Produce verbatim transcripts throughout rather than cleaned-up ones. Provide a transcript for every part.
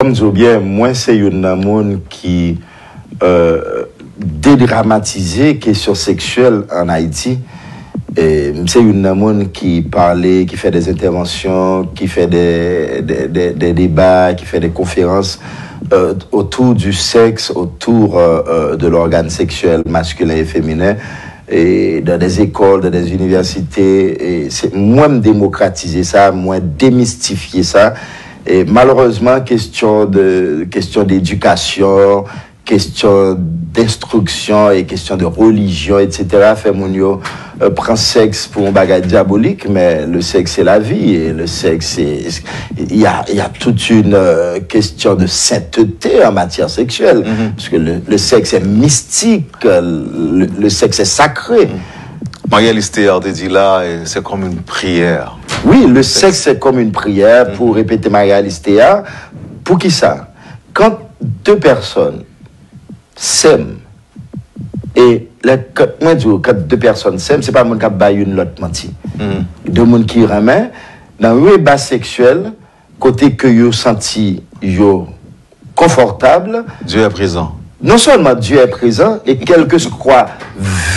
Fò m di w byen, mwen se youn nan moun ki euh, dedramatize kesyon seksyèl ann Ayiti. E m se youn nan moun ki pale, ki fè de entèvansyon, ki fè de, de, de, de deba, ki fè de konferans euh, autour du sexe, autour euh, euh, de l'organe sexuel masculin et féminin. E dans des écoles, dans des universités, e se mwen m demokratize sa, mwen demistifye sa. E malerezman, kesyon de kesyon d'edikasyon, kesyon d'instruction et question de religion, et cetera, fè moun yo euh, pran sèks pou yon bagay diabolik, mais le sexe c'est la vie, et le sexe, c'est- il y a, il y a toute une euh, question de sainteté en matière sexuelle, parce que le, le sexe est mystique, euh, le, le sexe est sacré. Marie-Alice Théard te di la, eh, c'est comme une prière. Oui, le sexe c'est comme une prière, pour répéter Marie-Alice Théard. Pour qui ça? Quand deux personnes sèm. E lè, kan mwen di w, kan de pèsòn sèm, se pa moun k ap bay youn lòt manti. De moun ki renmen, nan yon eba seksyèl, kote ke yo santi yo konfòtab, Dieu est présent. Non sèlman Dieu est présent, e kèlkeswa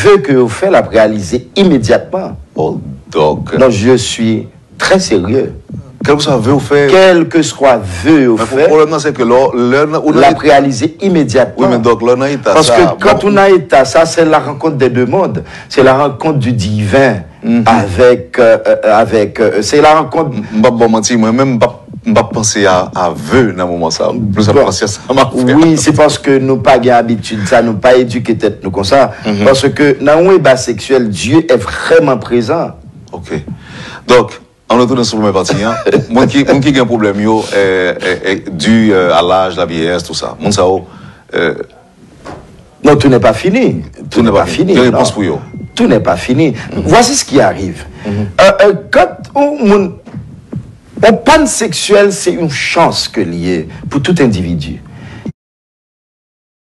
ve ke yo fè, l ap reyalize imedyatman. Oh, donc. Non, je suis très sérieux. Kèlkeswa ve ou fè. Kèlkeswa ve yo fè, Pwoblèm nan se ke lè lè ou l nan ap reyalize imedyatman. Oui, men donk lè w nan eta Parce sa. que quand on a état ça, c'est la rencontre des deux mondes. C'est la rencontre du divin avec, euh, euh, avec euh, c'est la rencontre M p ap ba w manti, mwen menm m p ap m p ap panse a, a ve nan moman sa. M plis ap Bon. Panse a sa m ap fè. Oui, c'est parce que nou pa gen abitid sa, nou pa edike tèt nou konsa. Parce que nan yon eba seksyèl, Dieu est vraiment présent. Ok. Donk, an nou tounen sou premye pati an. Moun ki, moun ki gen pwoblèm yo, eh, eh, eh, dû eh, à l'âge, la vieillesse, tout ça. Moun sa yo, eh, Non, tout n'est pas fini. Tout n'est pas fini. Gen Non. Repons pou yo. Tout n'est pas fini. Voici ce qui arrive. Euh, euh, quand on, on, on panne sexuelle, c'est une chance que lié pour tout individu.